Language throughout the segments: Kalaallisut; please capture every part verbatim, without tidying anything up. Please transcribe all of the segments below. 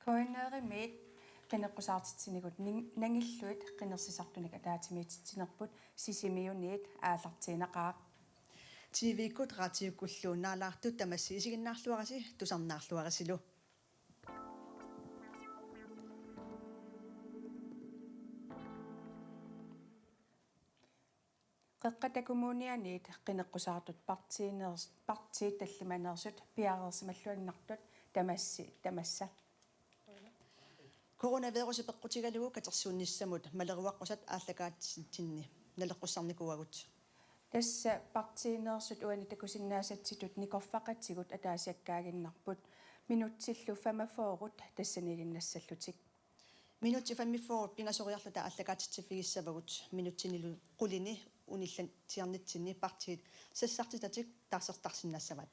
KNR-imiit qineqqusaartitsinikkut ning-, nangillugit qinersisartunik ataatsimiititsinerput Sisimiuniit aallartiinnaqaaq. T V-kkut radiukkullu naalaartut tamassi isiginnaarluarisi tusarnaarluarisilu. Qeqqata Kommunianiit qineqqusaartut partiineers-, partiit tallimaneersut piareersimalluinnartut tamassi tamassa. Coronavirusi peqqutigalugu katersuunnissamut maleruaqqusat aallakaatitsinni naleqqussarnikuuagut. Tassa partiineersut uani takusinnaasatsitut nikorfaqatigut ataasiakkaaginnarput minutsillu femogfyrre tassaniilinnassallutik. Minutsit femogfyrre pingasoriarluta aallakaatitsiffigissavarput, minutsinilu qulini unillatsiarnitsinni partiit sassartitatik taarsertarsinnaassavaat.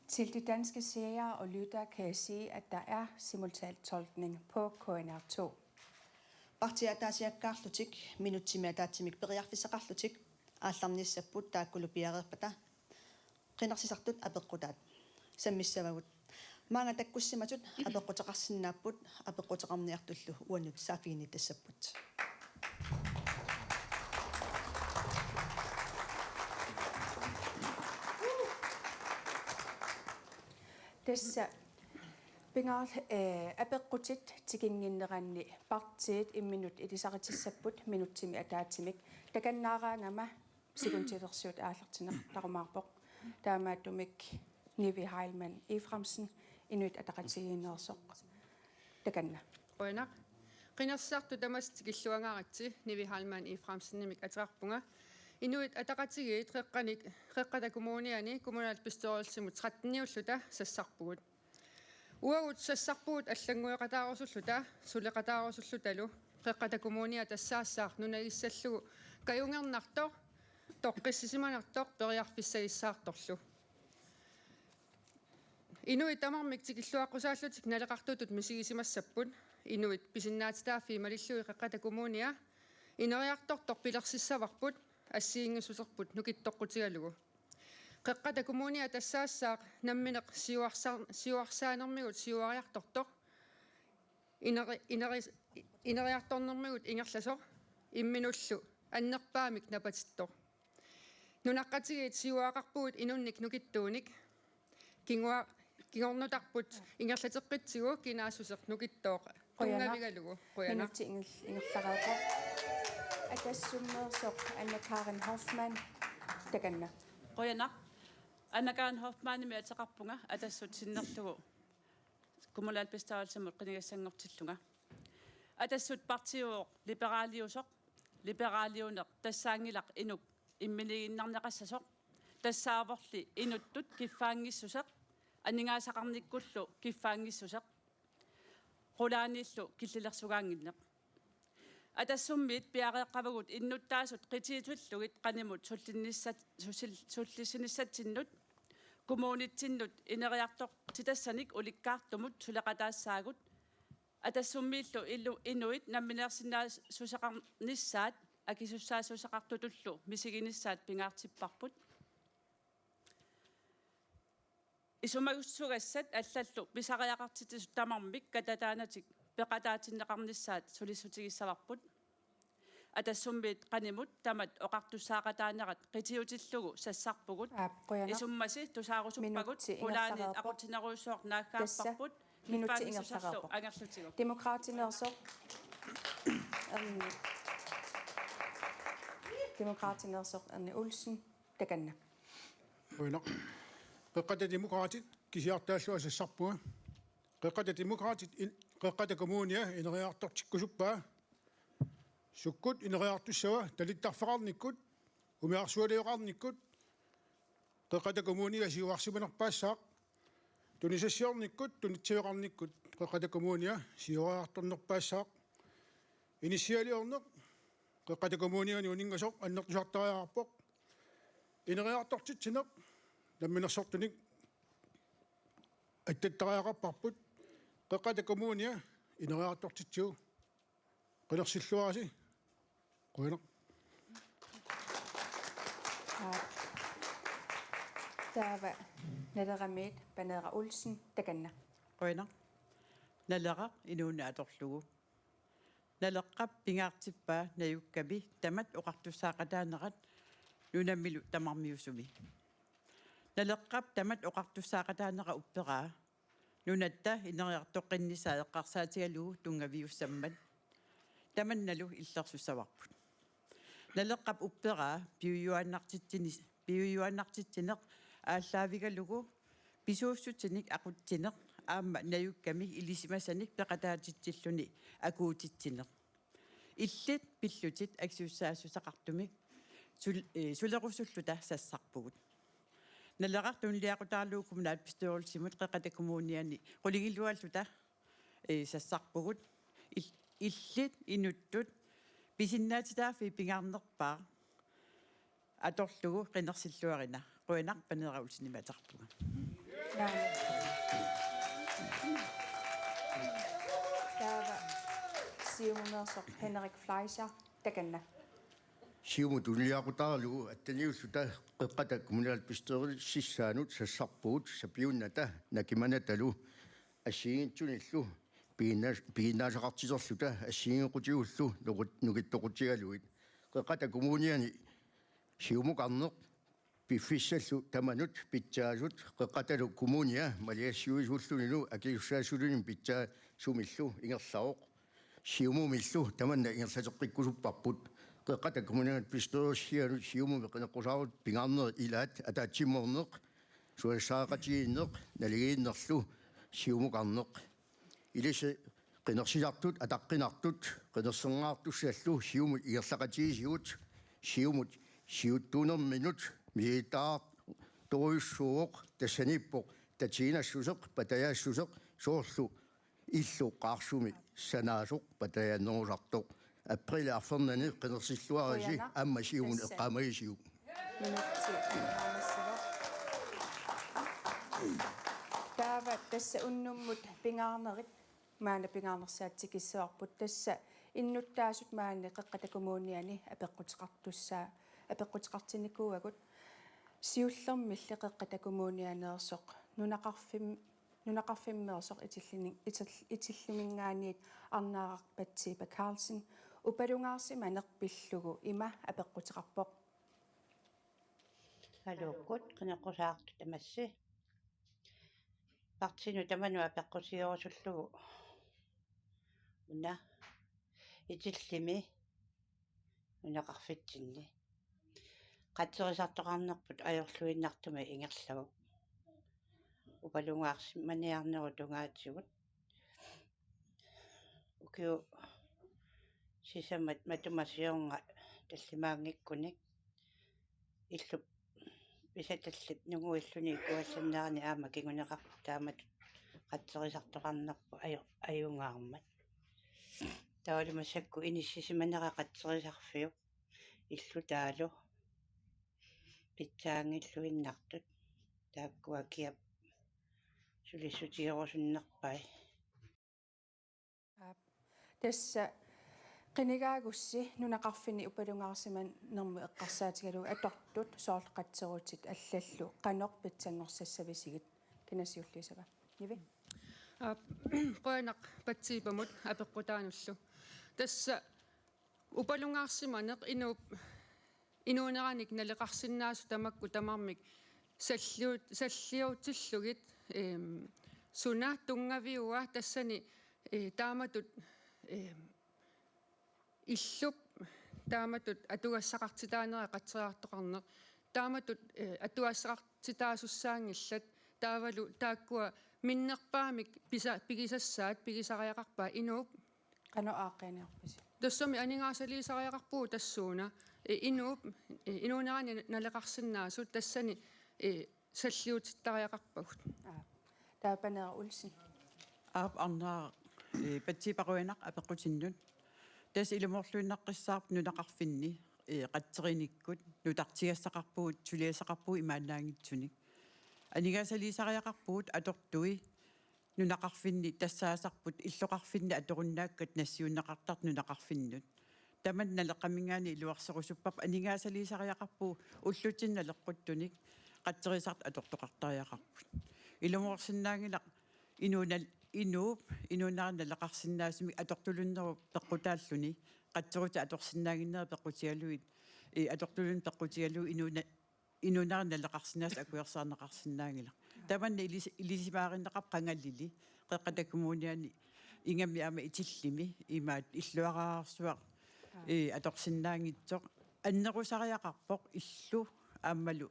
Til de danske seere og lyttere kan jeg sige, at der er simultantolkning på K N R to. Partiit ataasiakkaarlutik, minutsimik ataatsimik periarfissaqarlutik aallarnissapput taakkulu piareerpata qinersisartut apeqqutaat sammissavagut. Maanga takkussimatut apeqquteqarsinnaapput, apeqquteqarniartullu uannut saaffiginnitassapput. Tassa pingaarl-, eh, apeqqutit tikinnginneranni partiit imminnut ilisaritissapput minutsimik ataatsimik. Takannaaraangama sekundilersuut aallartinneqarumaarpoq. Taamaattumik Nivi Heilmann Efraimsen, Inuit Ataqatigiinneersoq. Takanna. Qujanaq. Qinersisartut tamassi tikilluangaaritsi, Nivi Heilmann Efraimsenimik ateqarpunga. Inuit Ataqatigiit Qeqqani, Qeqqata Kommuniani kommunalbestyrelsimut tretteniulluta sassarpugut. Uagut sassarpugut allanngueqataarusulluta, suleqataarusullutalu, Qeqqata Kommunia tassaassaaq nunagissallugu kajungernartoq, toqqissisimanartoq, periarfissagissaartorlu. Inuit tamarmik tikilluaqqusaallutik naleqartutut misigisimassapput, inuit pisinnaatitaaffii malillugit Qeqqata Kommunia ineriartortoq pilersissavarput, assigiinngissuserput nukittoqqutigalugu. Qeqqata Kommunia tassaassaaq nammineq siuarsa-, siuarsaanermigut siuariartortoq, ineri-, ineri-, ineriartornermigut ingerlasoq, imminullu annerpaamik napatittoq. Nunaqqatigiit siuaaqarpugut inunnik nukittuunik. Kingua-, kingornutarput ingerlateqqitsigu kinaassuseq nukittooq. Qujanaq. Tunngavigalugu. Qujanaq. Minutsi ingil-, ingerlareerpoq. Atassummeersoq Anna Karin Hoffmann, takanna. Qujanaq. Anna Karin Hoffmannimik ateqarpunga, Atassut sinnerlugu kommunalbestyrelsimut qinigassanngortillunga. Atassut partiuvoq liberaaliusoq, liberaaliuneq tassaanngilaq inuk imminiiginnarneqassasoq, tassaavorli inuttut kiffaanngissuseq, aningaasaqarnikkullu kiffaanngissuseq, qulaaniillu killilersugaannginneq. Atassummiit piareeqqavagut innuttaasut qitiutillugit qanimut sullinnissat-, susil-, sullissinissatsinnut, kommunitsinnut ineriartortitassanik ulikkaartumut suleqataassaagut, Atassummiillu ilu-, inuit nammineersinnaassuseqarnissaat akisussaassuseqartutullu misiginissaat pingaartipparput. Isumassugassat allallu pisariaqartitsisut tamarmik katataanatik peqataatinneqarnissaat sulissutigissavarput. Atassummiit qanimut tamat oqartussaaqataanerat qitiutillugu sassarpugut. Aap, qujanaq. Isummasi tusaarusuppagut. Minutsi qulaaniit ingerlareerpoq. Aqutsinerujussuaq naaggaarparput. Tassa, minutsi kiffaanngissuserlu ingerlareerpoq. Angerlutigu. Demokraatineersoq. Erni. Demokraatineersoq Erni Olsen, takanna. Qujanaq. Qeqqata Demokraatit kisiartaallunga sassarpunga. Qeqqata Demokraatit in-, Qeqqata Kommunia ineriartortikkusuppaa. Sukkut ineriartussava talittarfeqarnikkut, umiarsualioqarnikkut, Qeqqata Kommunia siuarsimanerpaassaaq, tunisassiornikkut, tunitsiveqarnikkut, Qeqqata Kommunia siuariartornerpaassaaq, inissialiorneq, Qeqqata Kommuniani uninngasoq annertusartariaqarpoq, ineriartortitsineq, namminersortunik attattariaqarparput, Qeqqata Kommunia ineriartortitsivoq. Qinersilluarisi. Qujanaq. Aap. Taava Naleramiit Paneeraq Olsen, takanna. Qujanaq. Naleraq inuuneq atorlugu. Naleqqap pingaartippaa najukkami tamat oqartussaaqataanerat nunamilu tamarmiusumi. Naleqqap tamat oqartussaaqataanera upperaa nunatta ineriartoqqinnissaa eqqarsaatigalugu tunngaviussammat. Tamannalu illersussavarput. Naleqqap upperaa piujuaannartitsinis-, piujuaannartitsineq aallaavigalugu pisuussutinik aqutsineq aamma najukkami ilisimasanik peqataatitsilluni akuutitsineq. Illit pillutit akisussaassuseqartumik sul-, eh, sulerusulluta sassarpugut. Naleraq tunuliaqutaralugu kommunalbestyrelsimut Qeqqata Kommuniani qulingiluaalluta, eh, sassarpugut. Il-, illit inuttut pisinnaatitaaffii pingaarnerpaaq atorlugu qinersilluarina. Qujanaq, Paneeraq Olsenimik ateqarpunga. Taava Siumumeersoq Henrik Fleischer, takanna. Siumut tunuliaqutaralugu atteniulluta Qeqqata kommunalbestyrelsissaanut sassarpugut sapiunnata nakimanatalu assigiinngitsunillu piginnaas-, piginnaasaqartiterluta assigiinngequtigullu nuqut-, nukittoqutigalugit. Qeqqata Kommuniani siumukarneq piffissallu tamanut pitsaasut Qeqqatalu Kommunia maligassiuisuullunilu akisussaassusilinut pitsaasumillu ingerlavoq. Siumumillu tamanna ingerlateqqikkusupparput. Qeqqata Kommunalbestyrelsianut Siumumi qineqqusaarutta pingaarnerit ilaat ataatsimoorneq, suliassaqatigiinneq, naligiinnerlu siumukarneq. Ilissi qinersisartut ataqqinartut qinersinngaartussallu Siumut ingerlaqatigiissigut, Siumut siuttuunerminut misilittaartorujussuuvoq, tassaniippoq tatiginassuseq, patajaassuseq, soorlu illu qaarsumi sanaasoq patajaannerusartoq. Aprilip arfernani qinersilluarisi. Qujanaq. Aamma Siumut tassa eqqaamagisiuk. Minutsi eqqaamassivoq. Taava tassa unnummut pingaarnerit maanna pingaarnersaat tikissavarput, tassa innuttaasut maani Qeqqata Kommuniani apeqquteqartussaa-, apeqquteqartinnikuuagut. Siullermilli Qeqqata Kommunianeersoq nunaqarfim-, nunaqarfimmeersoq itillini-, itil-, itilliminngaanniit Arnaaraq Batsiipa Carlsen upalungaarsimaneq pillugu ima apeqquteqarpoq. Aluukkut qineqqusaartut tamassi. Partinut tamanut apeqqutigerusullugu una itillimi nunaqarfitsinni. Qatserisartoqarnerput ajorluinnartumik ingerlavoq. Upalungaarsimaniarnerup tungaatigut. Ukiut sisamat matuma siorna tallimaanngikkunik illup pisatallip nunguilluni ikuallannerani aamma kinguneqarpoq taamatut qatserisartoqarnerput aju-, ajungaarmat. Taavalu massakkut inissisimanera qatserisarfiup illutaalu pitsaanngilluinnartut taakkua kiap sulissutigerusunnerpai. Aap. Tassa qinigaagussi nunaqarfinni upalungaarsimanermut eqqarsaatigalugu atortut soorlu qatserutit allallu qanoq pitsanngorsassavisigit, kina siulliusava? Nivi? Aap, qujanaq Batsiipamut apeqqutaanullu. Tassa upalungaarsimaneq inuup, inuuneranik naleqarsinnaasut tamakku tamarmik salliut-, salliutillugit, eem, suna tunngaviua tassani, ee, taamatut, eem, illup taamatut atugassaqartitaanera qatserisartoqarneq. Taamatut, ee, atugassaqartitaasussaanngillat taavalu taakkua minnerpaamik pisa-, pigisassaat pigisariaqarpaat inuup. Qanoq aaqqiiniarpisi? Tassami aningaasaliisariaqarpugut tassuuna, ee, inuup, ee, inuunerani naleqarsinnaasut tassani, ee, salliutittariaqarpagut. Aap. Taava Paneeraq Olsen. Aap, Arnaaraq, ee, Batsiipa, qujanaq apeqqutinnut. Tassa ilumoorluinnaqqissaarput nunaqarfinni, ee, qatserinikut nutartigassaqarpugut, suliassaqarpugut imaannaanngitsunik. Aningaasaliisariaqarpugut atortui nunaqarfinni tassaasarput illoqarfinni atorunnaakkat nassiunneqartartut nunaqarfinnut. Tamanna Naleqqaminngaanniit iluarserusupparput, aningaasaliisariaqarpugut ullutsinni naleqquttunik qatserisartut atortoqartariaqarput. Ilumoorsinnaanngilaq inuunal-, inuup inuuneranut naleqarsinnaasumik atortulunnerup peqqutaalluni, qatserutit atorsinnaannginnerit peqqutigalugit, ee, atortulunneq peqqutigalugu inuuna-, inuuneranut naleqarsinnaasut akuersaarneqarsinnaanngilaq. Tamanna ilis-, ilisimaarineqarpoq qangalili, Qeqqata Kommuniani ingammik aamma Itillimi, imaattoq illuararsuaq, ee, atorsinnaanngitsoq. Annerusariaqarpoq illu aammalu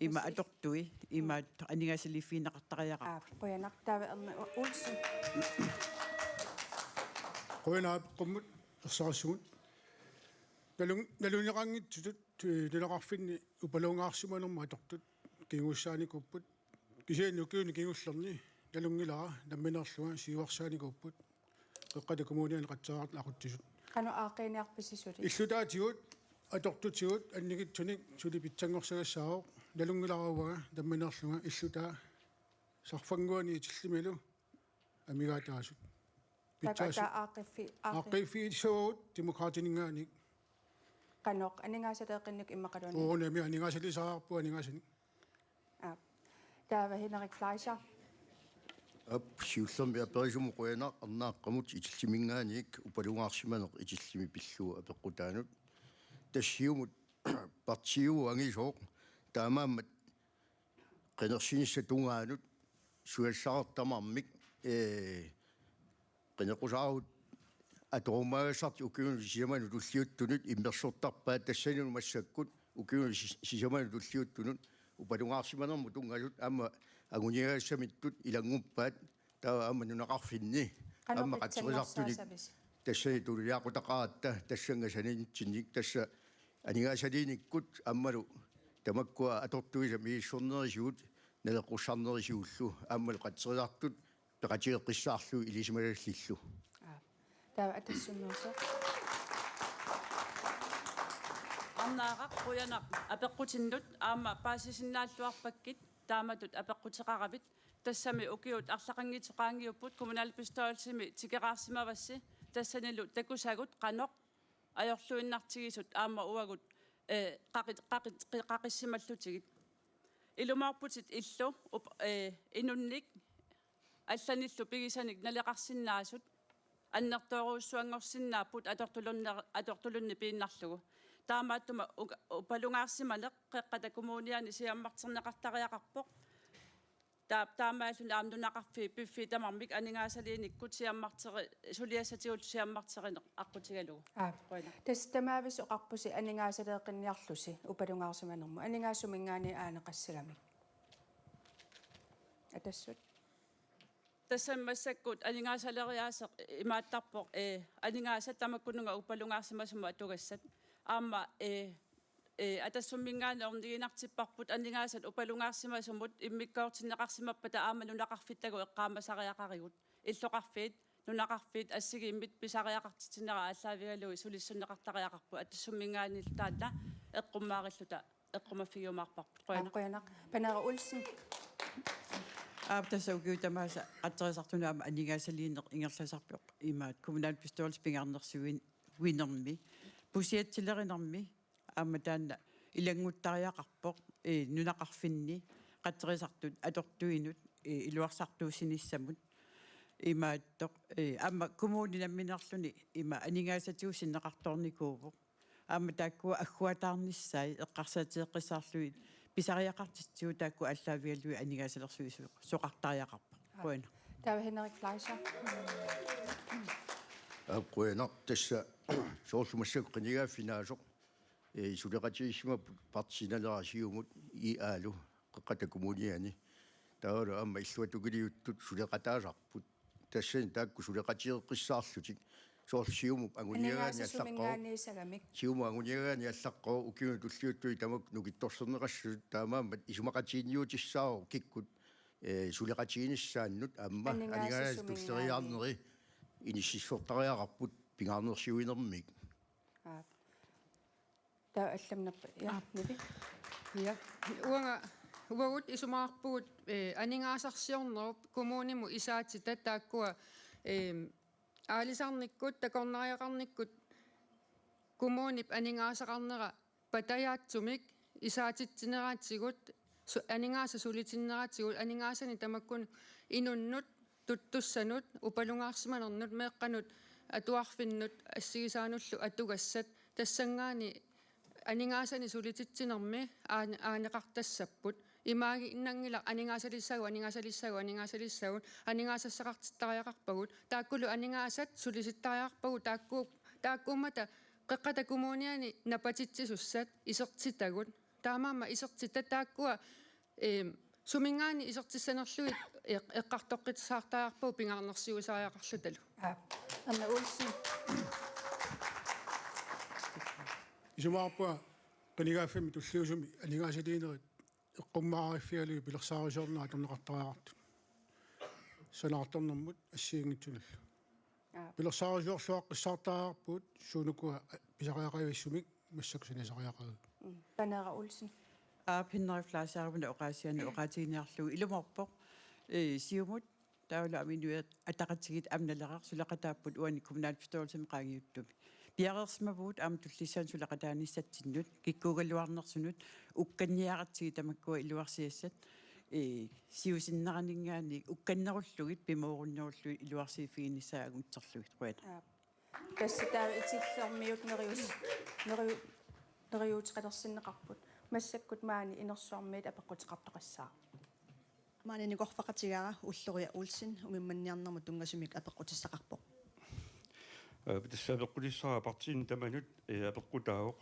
ima atortui, imaattoq aningaasaliiffigineqartariaqarpoq. Aap, qujanaq. Taava Erna Olsen. Qujanaq apeqqummut ersarissumut. Nalun-, naluneqanngitsutut, ee, nunaqarfinni upalungaarsimanermut atortut kingussaanikuupput. Kisianni ukiuni kingullerni nalunngilara nammineerlunga siuarsaanikuupput Qeqqata Kommuniani qatserisartut aqutsisut. Qanoq aaqqiiniarpisi suli? Illutaatigut atortutigut annikitsunik suli pitsanngorsagassaasoq, nalunngilara uanga nammineerlunga illutaa Sarfannguani Itillimilu amigaataasut. Taava pitsaasut. Taava aaqqiffi-, aaqqi- Aaqqiiffigissavarput Demokraatininngaanniit. Qanoq aningaasaleeqqinnik immaqaluunniit? Uunami aningaasaliisariaqarpugut aningaasanik. Aap. Taava Henrik Fleischer. Aap, siullermik aperisumut qujanaq. Ernaaqqamut Itilliminngaanniit upalungaarsimaneq Itillimi pillugu apeqqutaanut. Tassa Siumut partiiuvoq angisooq, taamaammat qinersinissap tungaanut susassaqartoq tamarmik, ee, qineqqusaarut atorumaagassaartut ukiunut sisamanut tulliuttunut immersortarpaat, tassanilu massakkut ukiunut sis-, sisamanut tulliuttunut upalungaarsimanermut tunngasut aamma anguniagassamittut ilannguppaat, taava aamma nunaqarfinni. Qanoq aamma qatserisartunik pitsanngorsaassavisi? Tassani tuliaqutaqaratta, tassannga saninnitsinnik, tassa aningaasaliinikkut aammalu tamakkua atortuisa misissornerisigut naleqqussarnerisigullu aammalu qatserisartut peqatigeqqissaarlugit ilisimasallillu. Aap. Taava Atassummiusoq. Arnaaraq, qujanaq apeqqutinnut, aamma paasisinnaalluarpakkit taamatut apeqquteqaravit. Tassami ukiut arlaqanngitsut qaangiupput kommunalbestyrelsimi tikeraarsimavassi, tassanilu takusagut qanoq ajorluinnartigisut aamma uagut, ee, qaqi-, qaqi-, qi-, qaqissimallutigit. Ilumoorputit illu up-, ee, inunnik allanillu pigisanik naleqarsinnaasut annertoorujussuanngorsinnaapput atortulunner-, atortulunneq piinnarlugu. Taamaattumik uka-, upalungaarsimaneq Qeqqata Kommuniani siammarterneqartariaqarpoq. Taa-, taamaalilluni aamma nunaqarfiit piffiit tamarmik aningaasaliinikkut siammarteri-, suliassatigullu siammarterineq aqqutigalugu. Aap. Qujanaq. Tassa tamaavisa oqarpusi aningaasaleeqqinniarlusi upalungaarsimanermut. Aningaasat suminngaanniit aaneqassagamik? Atassut. Tassami massakkut aningaasaleriaaseq imaattarpoq, ee, aningaasat tamakkununnga upalungaarsimasumut atugassat. Aamma, ee, ee, Atassumminngaanniit orniginartipparput aningaasat upalungaarsimasumut immikkoortinneqarsimappata aamma nunaqarfittagut eqqaamasariaqarigut. Illoqarfiit, nunaqarfiit assigiimmik pisariaqartitsinerat aallaavigalugit sulissunneqartariaqarput, Atassumminngaanniillu taanna eqqummaarilluta eqqumaffigiumaarparput. Qujanaq. Aap, qujanaq. Paneeraq Olsen. Aap, tassa ukiut tamaasa qatserisartunut aamma aningaasaliineq ingerlasarpoq imaattoq kommunalbestyrelsip pingaarnersiuinermi, pusiatsilerinermi, aamma taanna ilannguttariaqarpoq, ee, nunaqarfinni qatserisartut atortuinut, ee, iluarsartuussinissamut imaattoq, ee, aamma kommuni nammineerluni ima aningaasatigut sinneqartoornikuuvoq. Aamma taakkua agguataarnissaat eqqarsaatigeqqissaarlugit pisariaqartitsigut taakku aallaavigalugit aningaasalersuisoqartariaqarpoq. Qujanaq. Taava Henrik Fleischer. Aap, qujanaq, tassa soorlu massakkut qinigaaffik naasoq, ee, suleqatigiissimapput Partii Naleraq Siumut I A-lu Qeqqata Kommuniani. Taavalu aamma illuatukiliuttut suleqataasarput. Tassani taakku suleqatigeqqissaarlutik. Soorlu Siumup anguniagaani allaqqavoq. Aningaasasuminngaanniissagamik. Siumup anguniagaani allaqqavoq ukiunut tulliuttuni tamakku nukittorserneqassasut, taamaammat isumaqatiginninniutissaavoq kikkut, ee, suleqatiginissaannut aamma aningaasat aningaasasuminngaanniit tulleriiaarneri inississortariaqarput pingaarnersiuinermik. Aap. Taava allamut apeq. Ja, aap. Nivi. Ja. Uanga, uagut isumaqarpugut, ee, aningaasarsiornerup kommunimut isaatitat taakkua, ee, aalisarnikkut, takornariaqarnikkut kommunip aningaasaqarnera patajaatsumik isaatitsineratigut, su-, aningaasat sulitinneratigut, aningaasanik tamakkuninnga inunnut tuttussanut upalungaarsimanernut meeqqanut atuarfinnut assigisaanullu atugassat tassanngaanniit aningaasanik sulititsinermi aane-, aaneqartassapput. Imaaginnanngilaq aningaasalissagut, aningaasalissagut, aningaasalissagut, aningaasassaqartittariaqarpagut. Taakkulu aningaasat sulisittariaqarpagut taakku-, taakkuummata Qeqqata Kommuniani napatitsisussat isertitagut. Taamaammat isertitat taakkua, eem, suminngaanniit isertissanerlugit eq-, eqqartoqqissaartariaqarpagut pingaarnersiuisariaqarlutalu. Aap. Anna Olsen. Isumaqarpunga qinigaaffimmi tulliusumi aningaasaliinerit eqqummaariffigalugit pilersaarusiorneq atorneqartariaqartut. Sanaartornermut assigiinngitsunullu. Aap. Pilersaarusiorluaqqissaartariaqarpugut suunukua pisariaqavissumik massakkut saniatisariaqarpugut. Mm. Paneeraq Olsen. Aap, Henrik Fleischerip oqaasianik oqaatiginiarlugu ilumoorpoq. Ee, Siumut taavalu aamma Inuit Ataqatigiit aamma Naleraq suleqataapput uani kommunalbestyrelsimi qaangiuttumi. Piareersimavugut aamma tullissaani suleqataanissatsinnut, kikkuugaluarnersunut, ukkanniaratsigit tamakkua iluarsiassat, ee, siusinneraninngaanniit ukkannerullugit pimoorunnerullugit iluarsiiffiginissaat angutserlugit. Qujanaq. Aap. Tassa taava Itillermiut nerius-, neriu-, neriuuteqalersinneqarput. Massakkut maani inersuarmiit apeqquteqartoqassaaq. Maani nikoqarfeqatigaara Ulloria Olsen, umimmanniarnermut tunngasumik apeqqutissaqarpoq. Ee, tassa apeqqutissara partiinit tamanut, ee, apeqqutaavoq.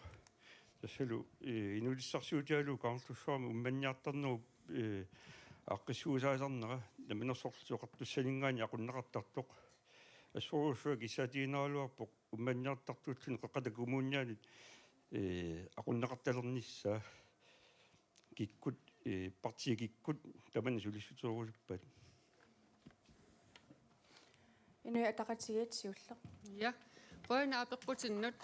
Tassalu, ee, inuussutissarsiutigalugu Kangerlussuarmi umimmanniartarnerup, ee, aaqqissuussaasarnera Namminersorlutik Oqartussaninngaanniit aqunneqartartoq. Assorujussuaq kissaatigineraluarpoq umimmanniartartuulluni Qeqqata Kommunianit, ee, aqunneqartalernissaa. Kikkut, ee, partiit kikkut tamanna sulissuteerusuppat. Inuit Ataqatigiit siulleq. Ja. Qujanaq apeqqutinnut.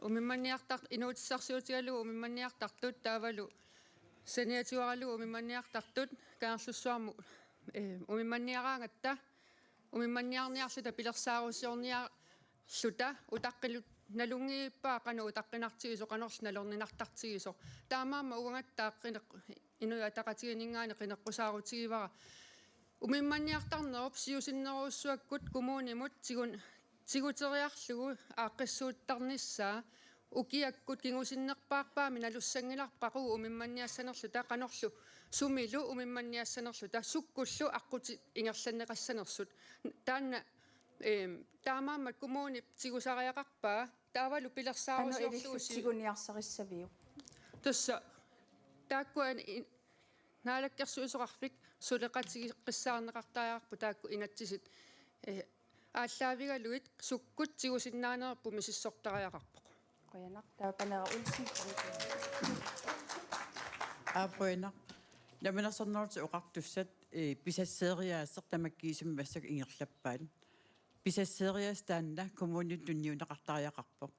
Umimmanniartar-, inuussutissarsiutigalugu umimmanniartartut taavalu saniatigooralugu umimmanniartartut Kangerlussuarmut, ee, umimmanniaraangatta, umimmanniarniarluta pilersaarusiorniar-, -luta utaqqilu-, nalunngivippaa qanoq utaqqinartigisoq, qanorlu nalorninartartigisoq. Taamaammat uangattaaq qineq-, Inuit Ataqatigiinninngaanniit qineqqusaarutigaara. Umimmanniartarnerup siusinnerujussuakkut kommunimut tigun-, tiguteriarlugu aaqqissuuttarnissaa ukiakkut kingusinnerpaarpaamik nalussanngilarput qaqugu umimmanniassanerluta, qanorlu sumilu umimmanniassanerluta, sukkullu aqqutit ingerlanneqassanersut. Taanna Eem, taamaammat kommunip tigusariaqarpaa, taavalu pilersaarusiorlugu. Qanoq ilissi tiguniarsarissaviuk? Tassa, taakkua in-, Naalakkersuisoqarfik suleqatigeqqissaarneqartariaqarput taakku inatsisit, ee, aallaavigalugit sukkut tigusinnaanerput misissortariaqarpoq. Qujanaq, taava Paneeraq Olsen. Aap, qujanaq. Namminersornerullutik Oqartussat, ee, pisasseeriaaseq tamakkiisumik massakkut ingerlappaat. Pisasseeriaaseq taanna kommuninut tunniunneqartariaqarpoq.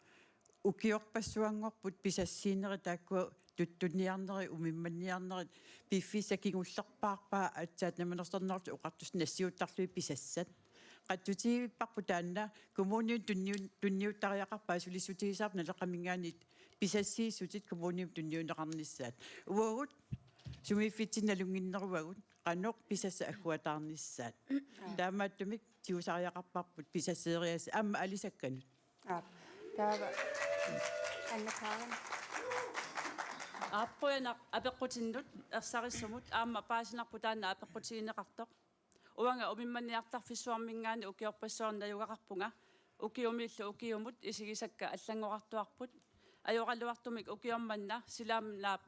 Ukiorpassuanngorput pisassiinerit taakkua tuttunniarnerit, umimmanniarnerit, piffissaq kingullerpaarpaa aatsaat Namminersornerullutik Oqartussat nassiuttarlugit pisassat. Qatsutigivipparput taanna kommuninut tunniun-, tunniuttariaqarpaa sulissutigisarput Naleqqaminngaanniit pisassiissutit kommuninut tunniunneqarnissaat. Uagut sumiiffitsinni nalunnginneruagut qanoq pisassat agguataarnissaat. Taamaattumik tigusariaqarparput pisasseeriaaseq aamma alisakkanut. Aap. Taava Anna Karen. Aap, qujanaq apeqqutinnut ersarissumut, aamma paasinarpoq taanna apeqqutigineqartoq. Uanga umimmanniartarfissuarminngaanniit ukiorpassuarni najugaqarpunga. Ukiumiillu ukiumut isigisakka allanngorartuarput. Ajoraluartumik ukioq manna silaannaap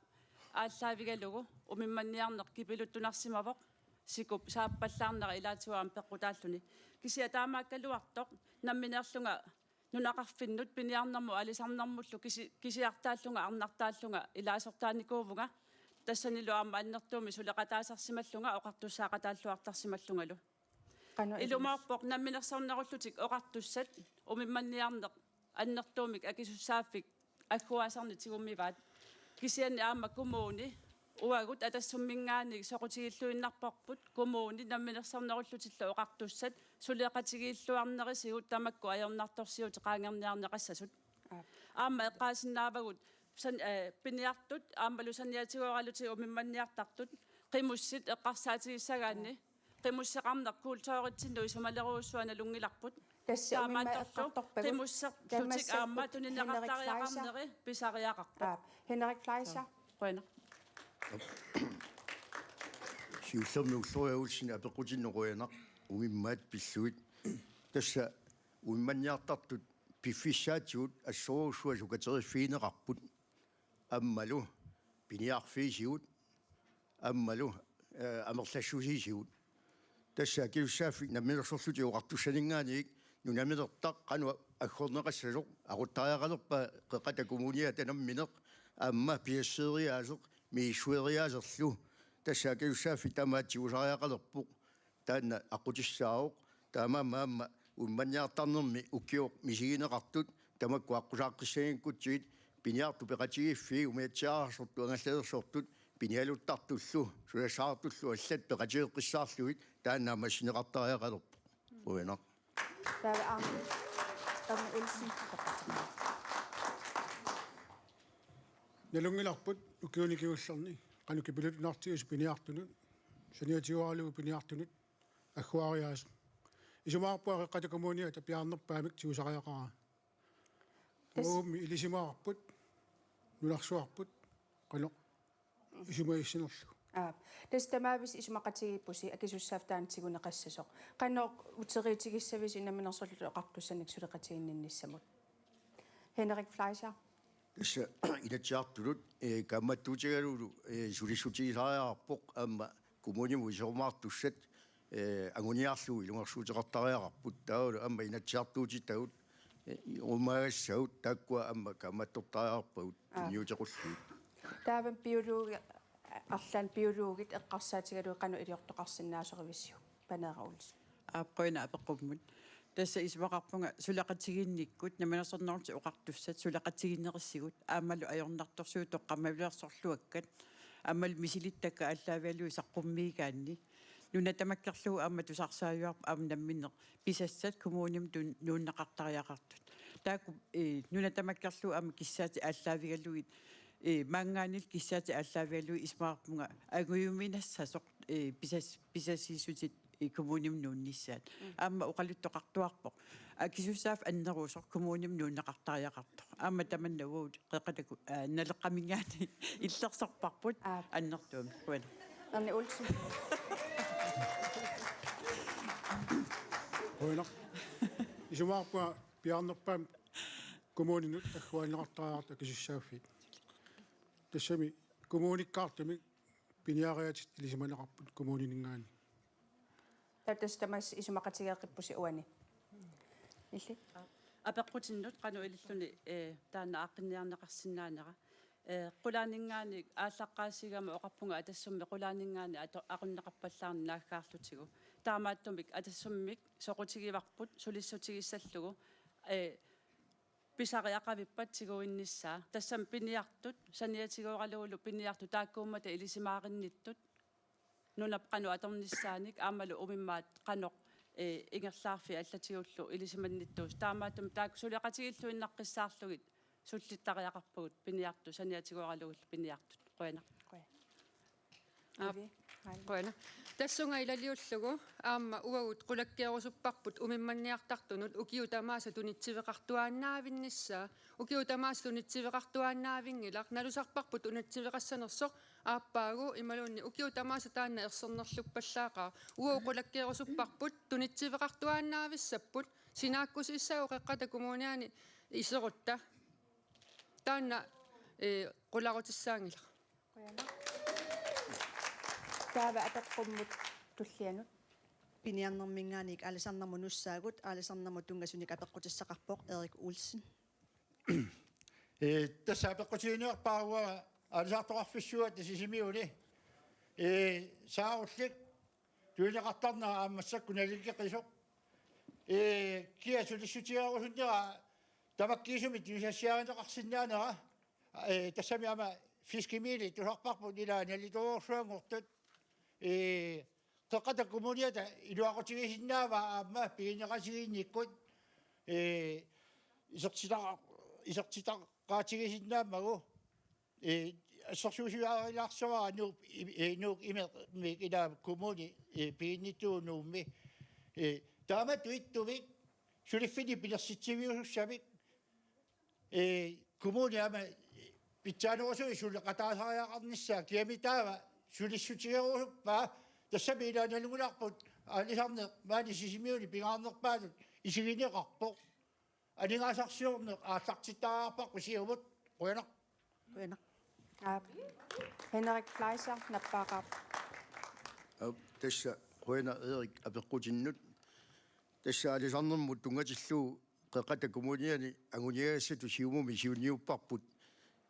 aallaavigalugu umimmanniarneq kipiluttunarsimavoq, sikup saappallaarnera ilaatigut aamma peqqutaalluni. Kisianni taamaakkaluartoq nammineerlunga nunaqarfinnut piniarnermut aalisarnermullu kisi-, kisiartaallunga arnartaallunga ilaasortaanikuuvunga. Tassanilu aamma annertuumik suleqataasarsimallunga oqartussaaqataalluartarsimallungalu. Qanoq ilumoorpoq Namminersornerullutik Oqartussat umimmanniarneq annertuumik akisussaaffik agguaasernik tigummivaat. Kisianni aamma kommuni uagut Atassumminngaanniit soqutigilluinnarparput, kommuni Namminersornerullutillu Oqartussat suleqatigiilluarnerisigut tamakku ajornartorsiutit qaangerniarneqassasut. Aap. Aamma eqqaasinnaavagut san-, eh, piniartut aammalu saniatigooralutik umimmanniartartut qimussit eqqarsaatigissagaanni. qimusseqarneq kulturitsinnut isumalerujussua nalunngilarput. Tassa umimma taamaattorlu eqqartorpagut. Qimusserlutik tamassakkut aamma Henrik Fleischer. Tunineqartariaqarneri pisariaqarpoq. Aap, Henrik Fleischer. Qujanaq. Siullermik Ulloq Olsen apeqqutinnut qujanaq umimmaat pillugit. Tassa umimmanniartartut piffissaatigut assorujussuaq sukateriffigineqarput. Aammalu piniarfiisigut aammalu, eh, amerlassusiisigut. Tassa akisussaaffik Namminersorlutik Oqartussaninngaanniit nunaminertaq qanoq aggorneqassasoq aquttariaqalerpaa Qeqqata Kommuniata nammineq aamma piasseriaaseq misissueriaaserlu. Tassa akisussaaffik tamaat tigusariaqalerpoq. Taanna aqqutissaavoq. Taamaammat aamma umimmanniartarnermi ukioq misigineqartut tamakku aqqusaaqqissagikkutsigit piniartut peqatigiiffiit umiatsiaararsortut angallalersortut pinialuttartullu sulisartullu allat peqatigeqqissaarlugit taanna aamma sinneqartariaqalerpoq. Qujanaq. Taava aamma Erni Olsen. Nalunngilarput ukiuni kingullerni qanoq kipiluttuinnartigisoq piniartunut, saniatigooralugu piniartunut agguariaaseq. Isumaqarpunga Qeqqata Kommuniata piaarnerpaamik tigusariaqaraa. Tassa uagummi ilisimavarput, nunarsuarput, qanoq isumagissanerlugu. Aap. Tassa tamaavisa isumaqatigiippusi akisussaaffik taanna tiguneqassasoq. Qanoq uteriitigissavisi Namminersorlutik Oqartussanik suleqatiginninnissamut? Henrik Fleischer. Tassa Inatsisartunut, eh, kaammattuutigalugu, eh, sulissutigisariaqarpoq aamma kommunimut isoromaartussat, eh, anguniarlugu ilungersuuteqartariaqarput. Taavalu aamma Inatsisartuutitagut, eh, rumaagassagut taakkua aamma kaammattortariaqarpagut. Aap. Tunniuteqarlugit. Taava biologi-, arlaannik biologit eqqarsaatigalugu qanoq iliortoqarsinnaasorivisiuk? Paneeraq Olsen. Aap, qujanaq apeqqummut. Tassa isumaqarpunga suleqatigiinnikkut Namminersornerullutik Oqartussat suleqatigiinnerisigut aammalu ajornartorsiut toqqammavilersorluakkat aammalu misilittakkat aallaavigalugit saqqummiigaanni nuna tamakkerlugu aamma tusarsaajuarput aamma namminneq pisassat kommunimut tun-, nuunneqartariaqartut. Taakku, eh, nuna tamakkerlugu aamma kissaatit aallaavigalugit, eh, maanngaanniillu kissaatit aallaavigalugit isumaqarpunga angujuminassasoq, eh, pisas-, pisassuissutit, eh, kommunimut nuunnissaat. Mm. Aamma oqaluttoqartuarpoq akisussaaffik annerusoq kommunimut nuunneqartariaqartoq. Aamma tamanna uagut Qeqqata Ku-, aa, Naleqqaminngaanniit illersorparput. Aap. Annertuumik. Qujanaq. Erni Olsen. Qujanaq. Isumaqarpunga piaarnerpaamik kommuninut agguaanneqartariaqartut akisussaaffiit. Tassami kommunikkaartumik piniariaatit ilisimaneqarput kommunininngaanniit. Taava tassa tamassi isumaqatigeeqqippusi uani. Illit? Apeqqutinnut qanoq ililluni, eh, taanna aaqqinniarneqarsinnaanera. Eh, qulaaninngaanniit aallaqqaasigama oqarpunga Atassummi qulaaninngaanniit ato-, aqunneqarpallaarneq naaggaarlutigu. Taamaattumik Atassummik soqutigivarput sulissutigissallugu, eh, pisariaqavippat tiguinnissaa. Tassami piniartut, saniatigooralugulu piniartut taakkuummata ilisimaarinngittut. Nunap qanoq atornissaanik aammalu umimmaat qanoq, eh, ingerlaarfiit allatigullu ilisimannittuusut. Taamaattumik taakku suleqatigiilluinnaqqissaarlugit sullittariaqarpagut piniartut saniatigooralugulu piniartut. Qujanaq. Qujanaq. Aap. Ivi, Maali. Qujanaq. Tassunga ilaliullugu aamma uagut qulakkeerusupparput umimmanniartartunut ukiut tamaasa tunitsiveqartuaannaavinnissaa. Ukiut tamaasa tunitsiveqartuaannaavinngilaq, nalusarparput tunitsiveqassanersoq aappaagu imaluunniit ukiut tamaasa taanna ersernerluppallaaqaaq. Uagut qulakkeerusupparput tunitsiveqartuaannaavissapput, sinaakkusiissaagut Qeqqata Kommuniani iserutta. Taanna, eh, qularutissaanngilaq. Qujanaq. Taava apeqqummut tullianut. Piniarnerminngaanniit aalisarnermut nussaagut, aalisarnermut tunngasunik apeqqutissaqarpoq Erik Olsen. Eh, tassa apeqqutiginiarpara aalisartoqarfissuata Sisimiuni. Eh, saarullik tunineqartarnera aamma massakkut naliliisoq. Eh, kia sulissutigerusunnera tamakkiisumik tunisassiarineqarsinnaanera. Eh, tassami aamma fiskemili tusarparput ila nalitoorsuanngortut. Eh, Qeqqata Kommuniata iluaqutigisinnaavaa aamma pigineqatigiinnikkut, eh, isertitaq-, isertitaqaatigisinnaammagu, eh, assersuusilaarsuara Nuuk i-, i-, Nuuk imermik ilaa kommuni, eh, piginnittuuvoq Nuummi. Eh, taamatut ittumik suliffinnik pilersitsiviusussamik, eh, kommuni aamma pitsaanerusumik suleqataasariaqarnissaa kiamitaava sulissutigerusuppaa, tassami ilaa nalunngilarput aalisarneq maani Sisimiuni pingaarnerpaatut isigineqarpoq. Aningaasarsiorneq aallartittariaqarparput siumut. Qujanaq. Qujanaq. Aap. Henrik Fleischer, nappaaqqaarpoq. Aap, tassa qujanaq Erik apeqqutinnut. Tassa aalisarnermut tunngatillugu Qeqqata Kommuniani anguniagassatut Siumumi siunniupparput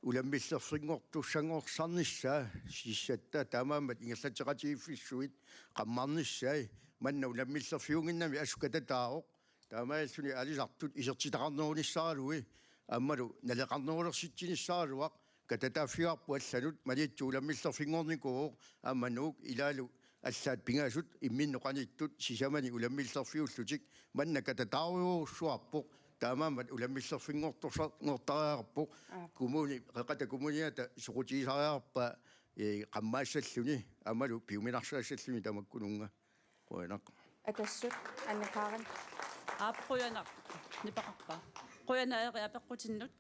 ulammillerfinngortussanngornissaa sissatta, taamaammat ingerlatseqatigiiffissuit qammarnissai, manna ulammillerfiunnginnami assut katataavoq. Taamaalilluni aalisartut isertitaqarnerunissaraluit aammalu naleqarnerulersitsinissaraluaq katataaffigaarput allanut. Maniitsoq ulammillerfinngornikuuvoq aamma Nuuk ilaalu allaat pingasut imminnut qanittut sisamani ulammillerfiullutik, manna katataarujoorujussuarpoq, taamaammat ulammillerfinngortorsa-, ngortariaqarpoq. Aap. Kommuni, Qeqqata Kommuniata soqutigisariaqarpaa, eh, qammaassalluni aammalu piuminarsaassalluni tamakkununnga. Qujanaq. Atassut, Anne Karin. Aap, qujanaq. Nipeqarpa? Qujanaq Erik apeqqutinnut.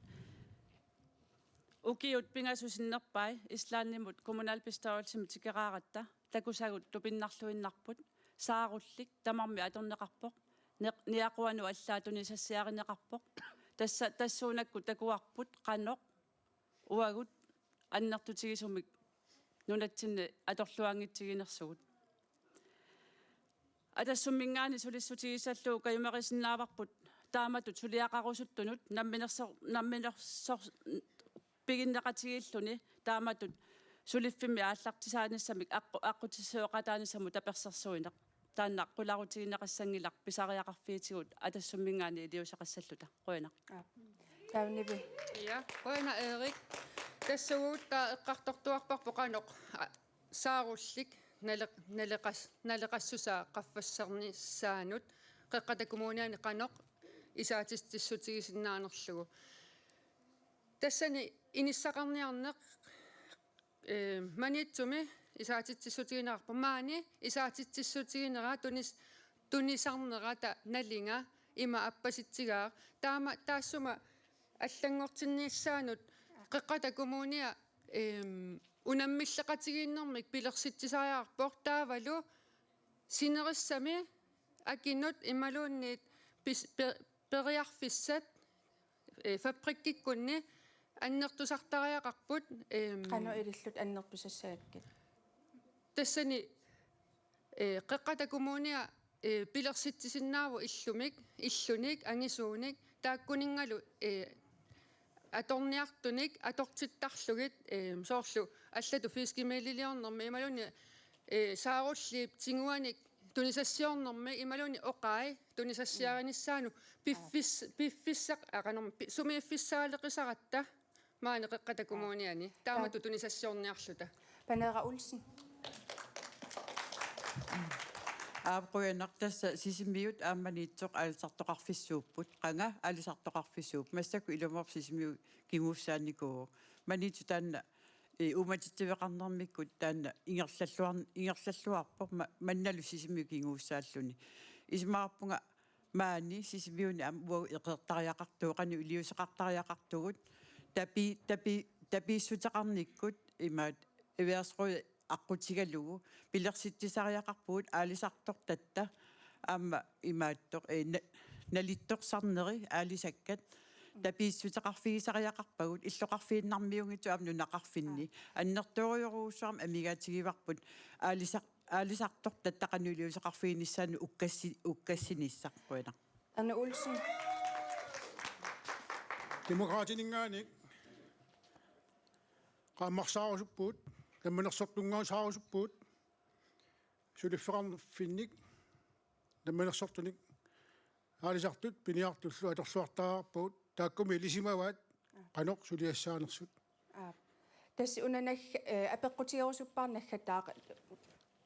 Ukiut pingasut sinnerpai Islandimut kommunalbestyrelsimut tikeraaratta takusagut tupinnarluinnarput. Saarullik tamarmik atorneqarpoq. Neq-, niaquanut allaat tunisassiarineqarpoq. Tassa, tassuunakkut takuarput qanoq uagut annertutigisumik nunatsinni atorluanngitsiginersugut. Atassumminngaanniit sulissutigissallugu kajumerisinnaavavut taamatut suliaqarusuttunut namminersor-, namminersor-, piginneqatigiilluni taamatut suliffimmi aallartisaanissamik aqqu-, aqqutissiooqataanissamut tapersersuineq. Taanna qularutigineqassanngilaq pisariaqarfiitigut Atassumminngaanniit iliuuseqassalluta. Qujanaq. Aap. Taava Nivi. Ja, qujanaq Erik. Tassuugut taava eqqartortuarparput qanoq, a, saarullik nale-, naleqas-, naleqassusaa qaffassarnissaanut Qeqqata Kommuniani qanoq isaatitsissutigisinnaanerlugu. Tassani inissaqarniarneq, eh, Maniitsumi isaatitsissutigineqarpoq. Maani isaatitsissutiginera tunis-, tunisarnerata nalinga ima appasitsigaaq. Taama taassuma allanngortinnissaanut Qeqqata Kommunia, ehm, unammilleqatigiinnermik pilersitsisariaqarpoq, taavalu sinerissami akinut imaluunniit pis-, pe-, periarfissat, eh, fabrikkikkunni annertusartariaqarput, ehm, qanoq ilillutik annertusassagakkit? Tassani, eh, Qeqqata Kommunia, eh, pilersitsisinnaavoq illumik, illunik, angisuunik, taakkuninngalu, eh, atorniartunik atortittarlugit, eh, soorlu allatut fiskemiddeliliornermi imaluunniit, eh, saarulliip tiguanik tunisassiornermi imaluunniit oqai tunisassiarinissaanut piffis-, piffissaq-, aa, qanormi, pi-, sumiiffissaaleqisaratta maani Qeqqata Kommuniani. Taamatut tunisassiorniarluta. Paneeraq Olsen. Aap, qujanaq, tassa Sisimiut aamma Maniitsoq aalisartoqarfissuupput. Qanga aalisartoqarfissuupput. Massakkut ilumoorpoq Sisimiut kinguussaanikuuvoq. Maniitsoq taanna, eh, uummatitsiveqarnermikkut taanna ingerlalluar-, ingerlalluarpoq ma-, mannalu Sisimiut kinguussaalluni. Isumaqarpunga maani Sisimiuni aamma uagut eqeertariaqartugut, qanoq iliuuseqartariaqartugut, tapi-, tapi-, tapiissuteqarnikkut imaat erhvervsråd aqqutigalugu pilersitsisariaqarpugut aalisartortatta aamma imaattoq, eh, na-, nalittorsarneri aalisakkat tapiissuteqarfigisariaqarpagut illoqarfiinnarmiunngitsoq aamma nunaqarfinni. Annertoorujorujussuarmik amigaatigivarput aalisar-, aalisartortatta qanoq iliuuseqarfiginissaanut ukkassi-, ukkassinissaq. Qujanaq. Erna Olsen. Demokraatininngaanniit qaammarsaarusuppugut, namminersortunngaasaarusuppugut, suliffeqarfinnik namminersortunik aalisartut piniartullu atorluartariaqarpagut, taakkumi ilisimavaat qanoq suliassaanersut. Aap. Tassa una nag-, eh, apeqqutigerusuppara naggataaq,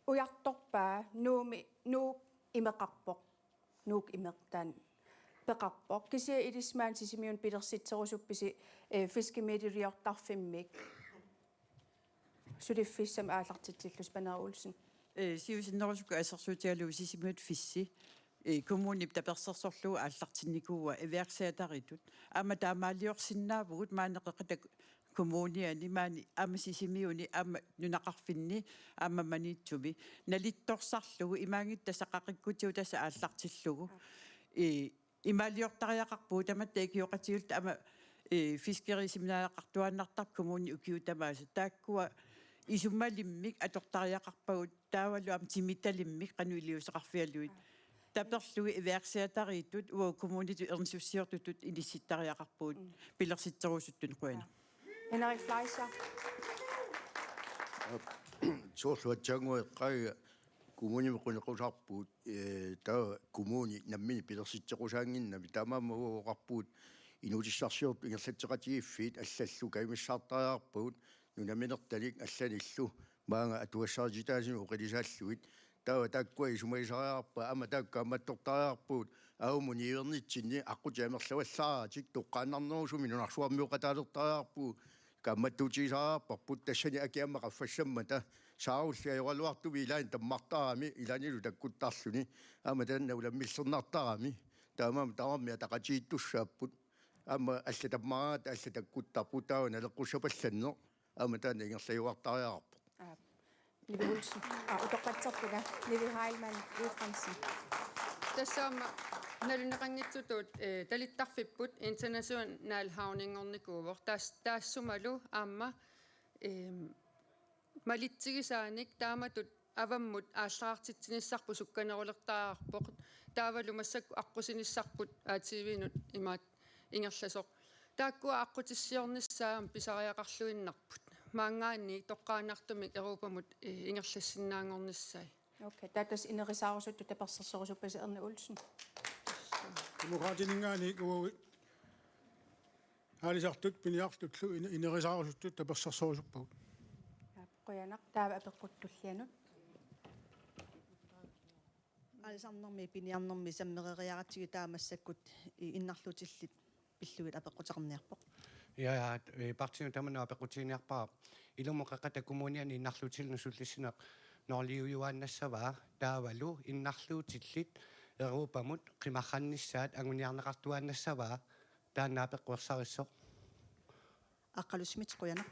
ujartorpaa Nuummi, Nuuk imeqarpoq. Nuuk imeq taanna peqarpoq. Kisianni ilisimaat Sisimiuni pilersitserusuppisi, eh, fiskemiddeliliortarfimmik? Suliffissamik aallartitsillusi, Paneeraq Olsen. Ee, siusinnerusukkut assersuutigalugu Sisimiut Fisse, ee, kommunip tapersersorlugu aallartinnikuuaa iværksætteritut. Aamma taamaaliorsinnaavugut maani Qeqqata Kommuniani, maani aamma Sisimiuni, aamma nunaqarfinni, aamma Maniitsumi. Nalittorsarlugu imaanngitsoq tassa qaqikkutigut tassa aallartillugu. Ee, imaaliortariaqarpugut tamatta ikioqatigiilluta aamma, ee, fiskeriseminariaqartuaannartarpoq kommuni ukiut tamaasa. Taakkua isumalimmik atortariaqarpagut taavalu aamma timitalimmik qanoq iliuuseqarfigalugit. Taperlugit iværksætteritut uagut kommunitut ernisussiortutut inissittariaqarpugut. Mm. Pilersitserusuttunut qujanaq. Henrik Fleischer. Soorlu aatsaannguaq eqqaagiga kommunimi qineqqusaarpugut, ee, taava kommuni nammineq pilersitseqqusaannginnami, taamaammat uagut oqarpugut inuutissarsiortut ingerlatseqatigiiffiit allallu kajumissaartariaqarpagut nunaminertanik allanillu maanga atugassarititaasumik oqilisaallugit. Taava taakkua isumagisariaqarpagut, aamma taakku kaammattortariaqarpagut, aamma niuernitsinni aqqutit amerlavallaaratik toqqaannarnerusumik nunarsuarmioqataalertariaqarpugut, kaammattuutigisariaqarparput, tassani akit aamma qaffassammata, saarulliit ajoraluartumik ilaanni tammartarami, ilaannilu takkuttarluni, aamma taanna ulammillernartarami, taamaammat tamarmik ataqatigiittussaapput, aamma allat tammaraangata allat takkuttarput, taava naleqqussapallanneq, aamma taanna ingerlajuartariaqarpoq. Aap. Nivi Olsen. Aa, utoqqatserpunga. Nivi Heilmann, Ufransen. Tassa aamma nalunanngitsutut, eh, talittarfipput international havninngornikuuvoq. Taas-, taassumalu aamma, ehm, malitsigisaanik taamatut avammut aallartitsinissarput sukkanerulertariaqarpoq. Taavalu massakkut aqqusinissarput A T V-nut imaat ingerlasoq. Taakkua aqqutissiornissaat pisariaqarluinnarput. Maanngaanniit toqqaannartumik Europamut, eh, ingerlassinnaanngornissaat. Okay, taava tassa inerisaarusuttut tapersersorusuppasi, Erna Olsen. Demokraatininngaanniit uagut aalisartut piniartullu ine-, inerisaarusuttut tapersersorusuppagut. Aap, qujanaq, taava apeqqut tullianut. Aalisarnermi piniarnermi sammereriaratsigu taava massakkut i-, innarluutillit pillugit apeqquteqarniarpoq. Ja, ja, eh, partiinut tamanut apeqqutiginiarpara. Ilumut Qeqqata Kommuniani innarluutillit sullissineq norliujuaannassavaa, taavalu innarluutillit Europamut qimarrannissaat anguniarneqartuaannassavaa, taanna apeqqut ersarissoq. Aqqalu Schmidt, qujanaq.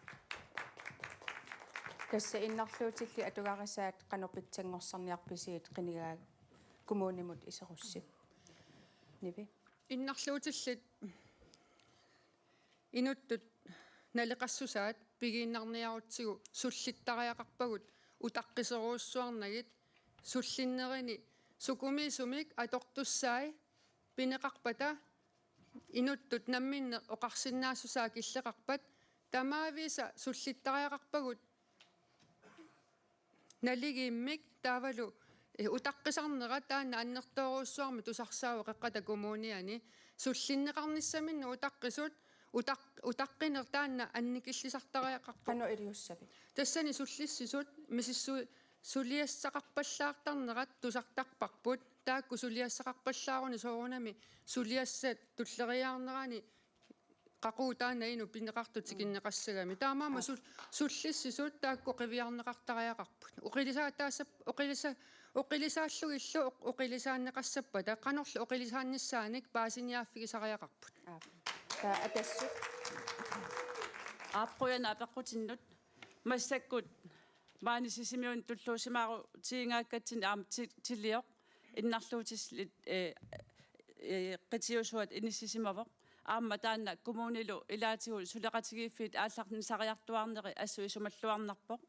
Tassa innarluutillit atugarisaat qanoq pitsanngorsarniarpisigit qinigaat kommunimut iserussi? Nivi. Innarluutillit inuttut naleqassusaat pigiinnarniarutsigu sullittariaqarpagut utaqqiserujussuarnagit, sullinnerini sukumiisumik atortussai pineqarpata inuttut namminneq oqarsinnaassusaa killeqarpat, tamaavisa sullittariaqarpagut naligiimmik taavalu, eh, utaqqisarnera taanna annertoorujussuarmik tusarsaavoq Qeqqata Kommuniani, sullinneqarnissaminnik utaqqisut, utaq-, utaqqineq taanna annikillisartariaqarpoq. Qanoq iliussavit? Tassani sullissisut misissu-, suliassaqarpallaartarnerat tusartarparput. Taakku suliassaqarpallaaruni soorunami suliassat tulleriiaarnerani qaqugu taanna inuk pineqartoq tikinneqassagami. Taamaammat sul-, sullissisut taakku qiviarneqartariaqarput. Oqilisaataasap-, oqilisa-, oqilisaallugillu oq-, oqilisaanneqassappata qanorlu oqilisaannissaanik paasiniaaffigisariaqarput. Aap. Taava Atassut. Aap, qujanaq apeqqutinnut. Massakkut maani Sisimiuni tulluusimaarutigingaakkatsinnut aamma ti-, Tilioq innarluutillit, eh, eh, qitiusuat inissisimavoq. Aamma taanna kommunilu ilaatigut suleqatigiiffiit aallarnisariartuaarneri assut isumalluarnarpoq.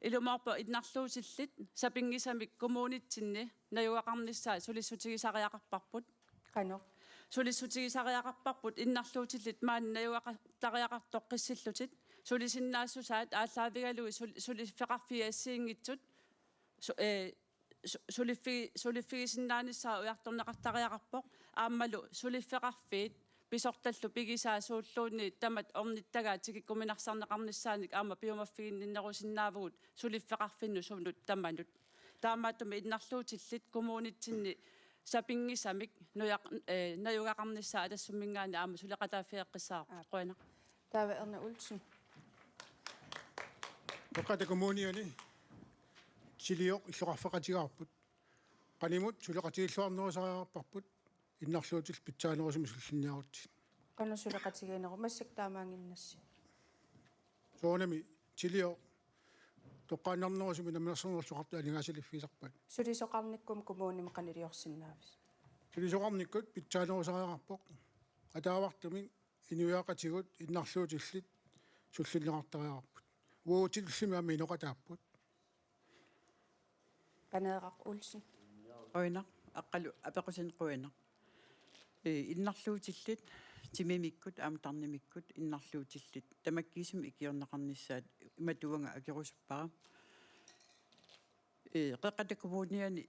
Ilumoorpoq innarluutillit sapinngisamik kommunitsinni najugaqarnissaat sulissutigisariaqarparput. Qanoq? Sulissutigisariaqarparput innarluutillit maani najugaqartariaqartoq qissillutit. Sulisinnaassusaat aallaavigalugit sul-, suliffeqarfiit assigiinngitsut su-, eh, su-, suliffi-, suliffigisinnaanissaat ujartorneqartariaqarpoq. Aammalu suliffeqarfiit pisortallu pigisaat suulluunniit tamat ornittagaat tikikkuminarsarneqarnissaannik aamma piumaffiginninnerusinnaavugut suliffeqarfinnut sunut tamanut. Taamaattumik innarluutillit kommunitsinni sapinngisamik nujaq-, eh, najugaqarnissaat Atassumminngaanniit aamma suleqataaffigeqqissavarput. Aap. Qujanaq. Taava Erna Olsen. Qeqqata Kommuniani tilioq illoqarfeqatigaarput. Qanimut suleqatigilluarnerusariaqarparput innarluutillit pitsaanerusumik sullinniarutsigit? Qanoq suleqatigiinneru massakkut taamaannginnassi? Soorunami tilioq toqqaannarnerusumik Namminersornerullutik Oqartut aningaasaliffigisarpaat. Sulisoqarnikkut kommunimi qanoq iliorsinnaavisi? Sulisoqarnikkut pitsaanerusariaqarpoq. Ataavartumik inuiaqatigiit innarluutillit sullinneqartariaqarput. Uagutsinnut aamma inoqataapput. Paneeraq Olsen. Qujanaq, Aqqalu apeqqutit qujanaq. Ee, innarluutillit, timimikkut, aamma tarnimikkut, innarluutillit, tamakkiisumik ikiorneqarnissaat, imatut uanga akerusuppara. Ee, Qeqqata Kommuniani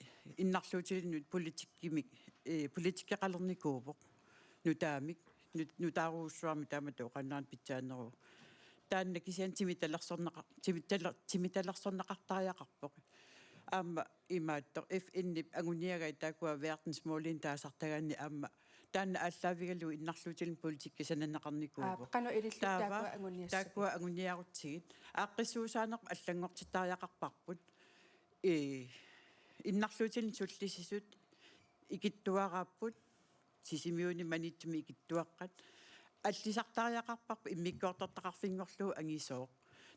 innarluutilinnut politikkimik, ee, politikkeqalernikuuvoq. Nutaamik, nut-, nutaarujussuarmik taamatut oqaannarnani pitsaaneruvoq. Taanna kisianni timitalersorneqa-, timitaler-, timitalersorneqartariaqarpoq. Aamma imaattoq F N-ip anguniagai taakkua verdensmålinik taasartagaanni aamma taanna aallaavigalugu innarluutilinnut politikki sananeqarnikuuvoq. Aap, qanoq ilillugu taava taakkua anguniassapit? Taakkua anguniarutsigit. Aaqqissuussaaneq allanngortittariaqarparput. Ee, innarluutilinnut sullissisut ikittuaraapput, Sisimiuni Maniitsumi ikittuaqqat. Allisartariaqarparput immikkoortortaqarfinngorlugu angisooq.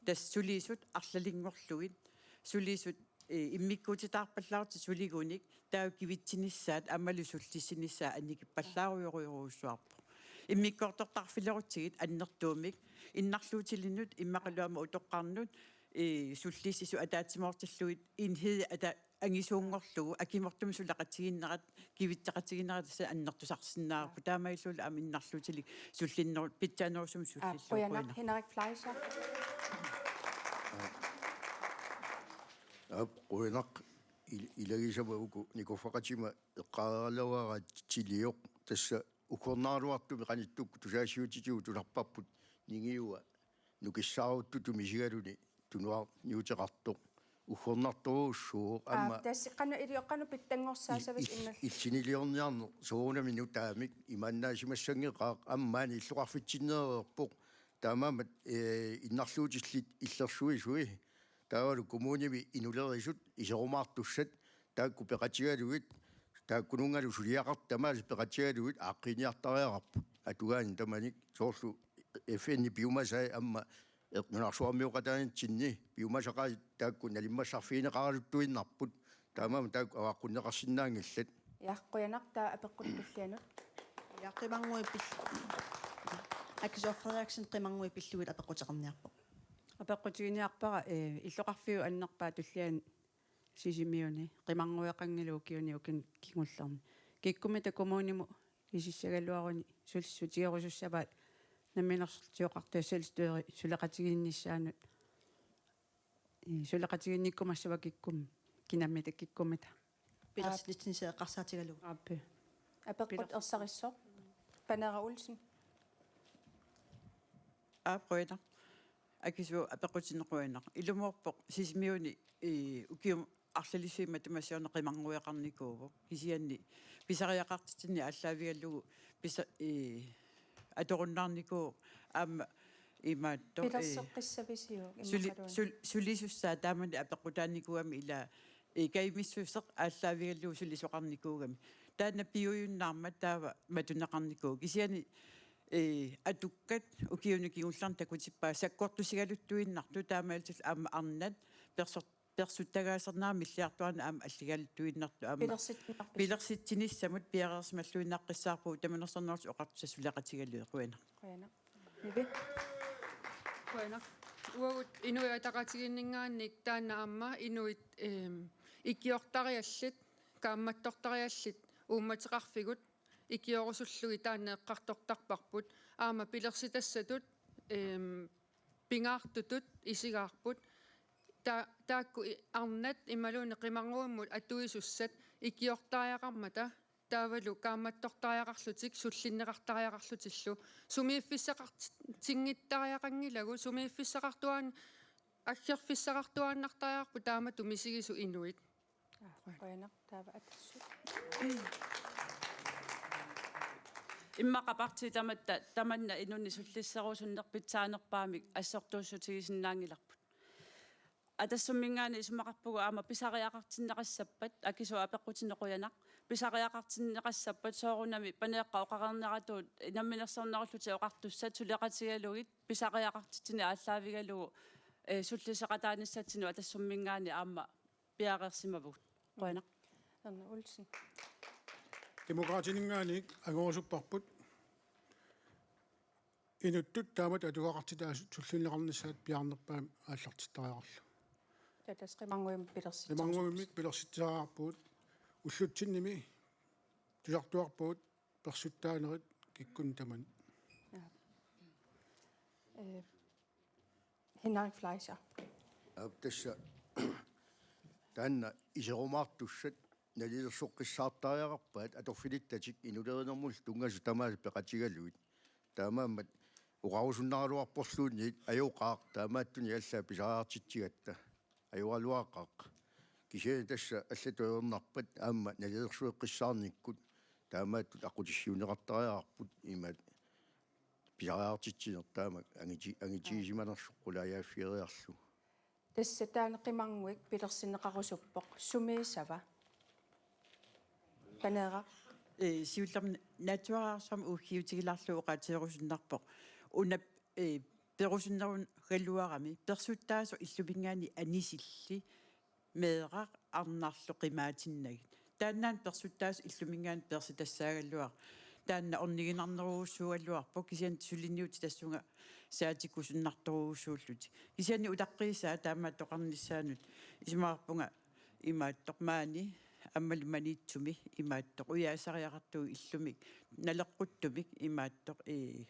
Tassa sulisut arlalinngorlugit, sulisut, ee, immikkuutitaarpallaartut suligunik, taava kivitsinissaat aammalu sullissinissaat annikippallaarujorujorujussuarpoq. Immikkoortortaqarfilerutsigit annertuumik, innarluutilinnut immaqalu aamma utoqqarnut, ee, sullissisut ataatsimoortillugit enhedi ata-, angisuunngorlugu, akimortumik suleqatigiinnerat, kivitseqatigiinnerat tassa annertusarsinnaavarput. Taamaalillunilu aamma innarluutilik sullinneru-, pitsaanerusumik sullillugu. Aap, qujanaq, qujanaq. Henrik Fleischer. Aap, qujanaq. Il-, ilagisama uku nikuffaqatima eqqaaraluaraat tilioq tassa uggornaraluartumik qanittukkut tusagassiuutitigut tularparput ningiua nukissaaruttuttut misigaluni tunuarniuteqartoq uggornartorujussuuvoq. Aamma, aa, tassa qanoq ilioq, qanoq pitsanngorsaasavisi? Il-, il-, innal- illiniliorniarneq soorunami nutaamik imaannaasimassanngeqaaq, aamma maani illoqarfitsinneereerpoq. Taamaammat, ee, innarluutillit illersuisui, taavalu kommunimi inulerisut iserumaartussat, taakku peqatigalugit, taakkununngalu suliaqartut tamaasa peqatigalugit aaqqiiniartariaqarput. Atugaani tamanik soorlu F N-ip piumasai aamma eq-, nunarsuarmioqataanitsinni piumasaqaat taakku nalimmassarfigineqaraluttuinnarput. Taamaammat taakku avaqqunneqarsinnaanngillat. Ja, qujanaq, taava apeqqut tullianut. Ja, qimarngui pil-, Aki Soo Frederiksen, qimarngui pillugit apeqquteqarniarpoq. Apeqqutiginiarpara, ee, illoqarfiup annerpaaq tulliani Sisimiuni, qimarngueqanngilagut ukiuni ukiuni kingullerni. Kikkummita kommunimut isissagaluaruni sulissutigerusussavaat Namminersorlutik Oqartut Selvstyre suleqatigiinnissaanut? Ee, suleqatigiinnikkumassava kikkummit, kinammita kikkummita? Pilersitsissinissaq eqqarsaatigalugu. Aappi. Apeqqut piler- ersarissoq. Paneeraq Olsen. Aap, qujanaq. Aki Soo, apeqqutinik qujanaq. Ilumoorpoq Sisimiuni, ee, ukiut arlalissuit matuma siorna qimarngueqarnikuuvoq. Kisianni pisariaqartitsinni aallaavigalugu pisa-, ee, atorunnaarnikuuvoq aamma imaattoq, ee, pilerseqqissavisiuk suli-, immaqaluunniit? Sul-, sulisussaat taamani apeqqutaanikuugami ila, ee, kajumissuseq aallaavigalugu sulisoqarnikuugami. Taanna piujunnaarmat taava matuneqarnikuuvoq. Kisianni, ee, atukkat ukiuni kingullerni takutippaat sakkortusigaluttuinnartut, taamaalillutillu aamma arnat persor-, persuttagaasarnerat milliartuarneq aamma alligaluttuinnartoq aamma. Pilersitsinnarpisi? Pilersitsinissamut piareersimalluinnaqqissaarpugut Namminersornerullutik Oqartussat suleqatigalugit. Qujanaq. Qujanaq. Nivi? Qujanaq. Uagut Inuit Ataqatigiinninngaanniit taanna aamma inuit, eem, ikiortariallit, kaammattortariallit uummateqarfigut ikiorusullugit taanna eqqartortarparput. Aamma pilersitassatut, eem, pingaartutut isigaarput. Ta-, taakku i-, arnat imaluunniit qimarnguimmut atuisussat ikiortariaqarmata, taavalu kaammattortariaqarlutik sullinneqartariaqarlutillu sumiiffissaqartinngitsoortariaqanngilagut, sumiiffissaqartuaan-, aggerfissaqartuaannartariaqarput taamatut misigisut inuit. Aa, qujanaq, taava Atassut. Immaqa partiit tamatta tamanna inunnik sullisserusunneq pitsaanerpaamik assortuussutigisinnaanngilarput. Atassumminngaanniit isumaqarpugut aamma pisariaqartinneqassappat, akisuut apeqqutinik qujanaq, pisariaqartinneqassappat soorunami Paneeqqap oqareerneratuut namminersornerullutik oqartussat suleqatigalugit pisariaqartitsineq aallaavigalugu, eh, sulliseqataanissatsinnut Atassumminngaanniit aamma piareersimavugut. Qujanaq. Erna Olsen. Demokraatininngaanniit angorusupparput. Inuttut taamatut atugaqartitaasut sullinneqarnissaat piaarnerpaamik aallartittariaqarlugu. Taava tassa qimarnguimmik pilersitseqarpugut. Qimarnguimmik pilersitseqarpugut. Ullutsinnimi tusartuarpugut persuttaanerit kikkunnit tamanit. Ja. Eh, Henrik Fleischer. Aap, tassa taanna iserumaartussat nalilersoqqissaartariaqarpaat atorfilittatik inulerinermullu tunngasut tamaasa peqatigalugit. Taamaammat oqarusunnaraluarporluunniit ajoqaaq taamaattunik allaat pisariaqartitsigatta. Ajoraluaqaaq. Kisianni tassa allatut ajornarpat aamma nalilersueqqissaarnikkut taamaattut aqqutissiuunneqartariaqarput imaat pisariaqartitsineq taama angiti-, angitigisimanersoq qulaajaaffigereerlugu. Tassa taanna qimarnguik pilersinneqarusuppoq, sumiissava? Paneeraq. Ee, siullermik naatsuararsuarmik ukiutigilaarlugu oqaatigerusunnarpoq. Una, ee, perusunnerugaluarami persuttaasoq illuminngaanniit anisilli meeraq arnarlu qimaatinnagit. Taannaana persuttaasoq illuminngaanniit peersitassaagaluaq. Taanna orniginarnerujussuugaluarpoq kisianni suliniutit tassunga saatikkusunnartorujussuullutik. Kisianni utaqqiisaa taamaattoqarnissaanut isumaqarpunga imaattoq maani aammalu Maniitsumi imaattoq ujaasariaqartugut illumik naleqquttumik imaattoq, ee,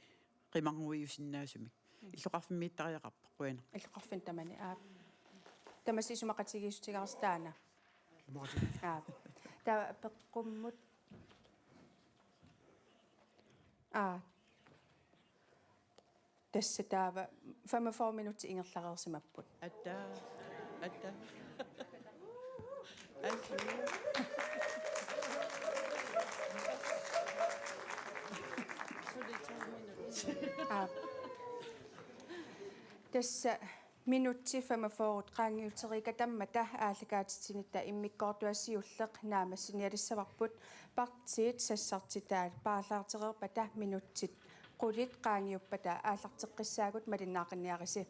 qimarnguiusinnaasumik. Illoqarfimmiittariaqarpoq, qujanaq. Illoqarfinni tamani, aap. Tamassi isumaqatigiissutigaarsi taanna. Aap. Taava peqqummut. Aa. Tassa taava femogfyrre minutsit ingerlareersimapput. Atta. Atta. Atta. Aap. Tassa minutsit femogfyrre qaangiuteriikatammata aallakaatitsinitta immikkoortua siulleq naammassinialissavarput. Partiit sassartitaat paarlaartereerpata minutsit qulit qaangiuppata aallarteqqissaagut, malinnaaqinniarisi.